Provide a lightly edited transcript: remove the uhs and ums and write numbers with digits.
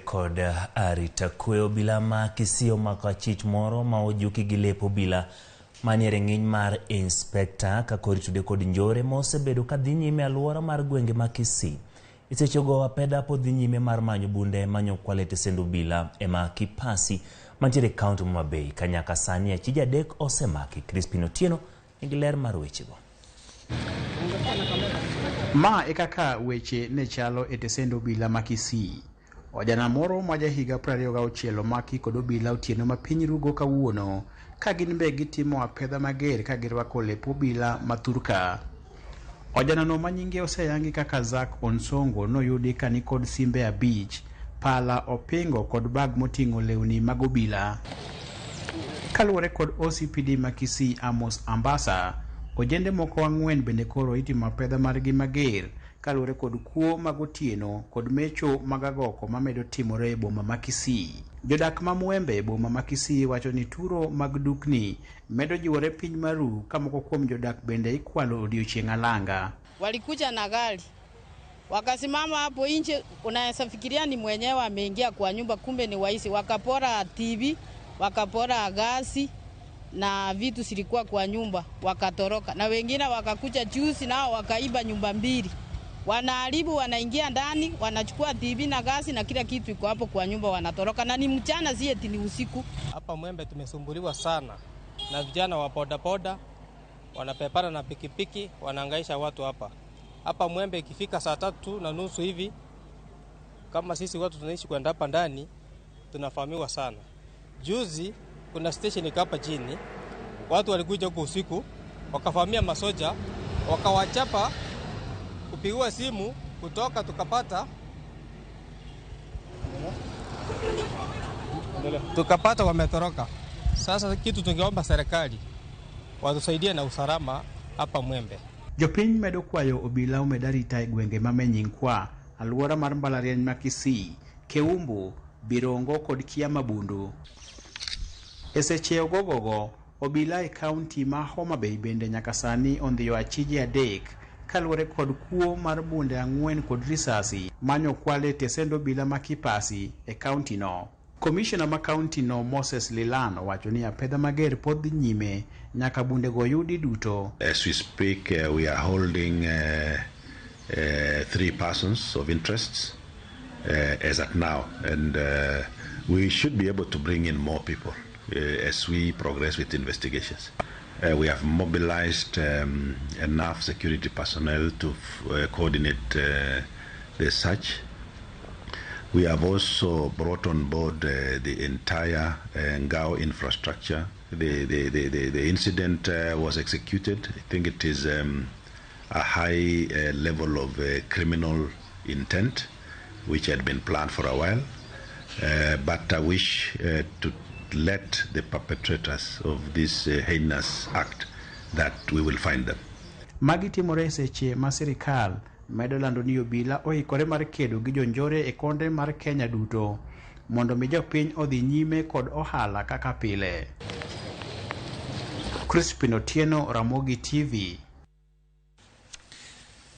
kod arita kwe. Obila ma Kisii omako achich moro ma ojuki gi lep obila manie rang'iny mar inspekta kaka oritude kod njore ma osebedo ka dhi nyime e alwora mar gwenge ma Kisii. E sechego apeda pod dhi nyime mar manyo bunde manyokwal e tesend obila ema Kipasi mantiere e kaunti ma Homa Bay ka nyaka sani achije adek osemaki. Crispin Otieno nigi ler mar wechego. Ma e kaka weche ne chalo e tesend obila ma Kisii. Ojana moro ma jahiga 26 omaki kod obila otieno ma piny rugo kawuono ka gin be gitimo apedha mager ka girwako lep obila ma thurka. Ojanano ma nyinge oseyangi kaka Zack Onsongo noyudi ka nikod simbe 5, pala, opingo kod bag moting'o lewni mag obila. Kaluwore kod OCPD ma Kisii Amos Ambasa, ojende moko 4 bende koro itimo apedha margi mager kaluwore kod kuo mag otieno kod mecho mag agoko mamedo timore e boma ma Kisii. Jodak ma Mwembe e boma ma Kisii wacho ni turo mag dukni medo jiwore piny maru ka moko kuom jodak bende ikwalo odiochieng' alanga. Walikuja na gari wakasimama hapo nje, unaweza fikiria ni mwenyewe ameingia kwa nyumba, kumbe ni waizi. Wakapora TV, wakapora gasi na vitu zilikuwa kwa nyumba, wakatoroka. Na wengine wakakuja juzi nao wakaiba nyumba 2. Wanaharibu, wanaingia ndani, wanachukua TV na gasi na kila kitu iko hapo kwa nyumba, wanatoroka. Na ni mchana, si eti ni usiku. Hapa Mwembe tumesumbuliwa sana na vijana wa bodaboda, wanapepana na pikipiki, wanahangaisha watu hapa. Hapa Mwembe ikifika saa 3:30 hivi, kama sisi watu tunaishi kwenda hapa ndani, tunafahamiwa sana. Juzi kuna station iko hapa chini, watu walikuja huko usiku, wakafahamia masoja, wakawachapa, kupigiwa simu kutoka tukapata wametoroka. Sasa kitu tungeomba serikali watusaidie na usalama hapa Mwembe. Jopiny medo kwayo obila omed arita e gwenge ma Menyinkwa, alwora mar mbalariany ma Kisii, Keumbu, Birongo kod Kiamabundu. E seche ogogogo, obila e kaunti ma Homa Bay bende nyaka sani ondhiyo achije 3 kaluwore kod kuo mar bunde 4 kod risasi manyokwal e tesend obila ma Kipasi e kaunti no. Komishona ma kaunti no Moses Lilan owacho ni apedha mager pod dhi nyime nyaka bundego yudi duto. As we speak, we are holding 3 persons of interest as at now, and we should be able to bring in more people as we progress with investigations. We have mobilized enough security personnel to coordinate the search. We have also brought on board the entire Ngao infrastructure. The incident was executed. I think it is a high level of criminal intent, which had been planned for a while. But I wish to let the perpetrators of this heinous act that we will find them. Magi timore seche ma sirikal medo lando ni obila oikore mar kedo gi jonjore e konde mar Kenya duto mondo mi jopiny odhi nyime kod ohala kaka pile. Crispin Otieno, Ramogi TV.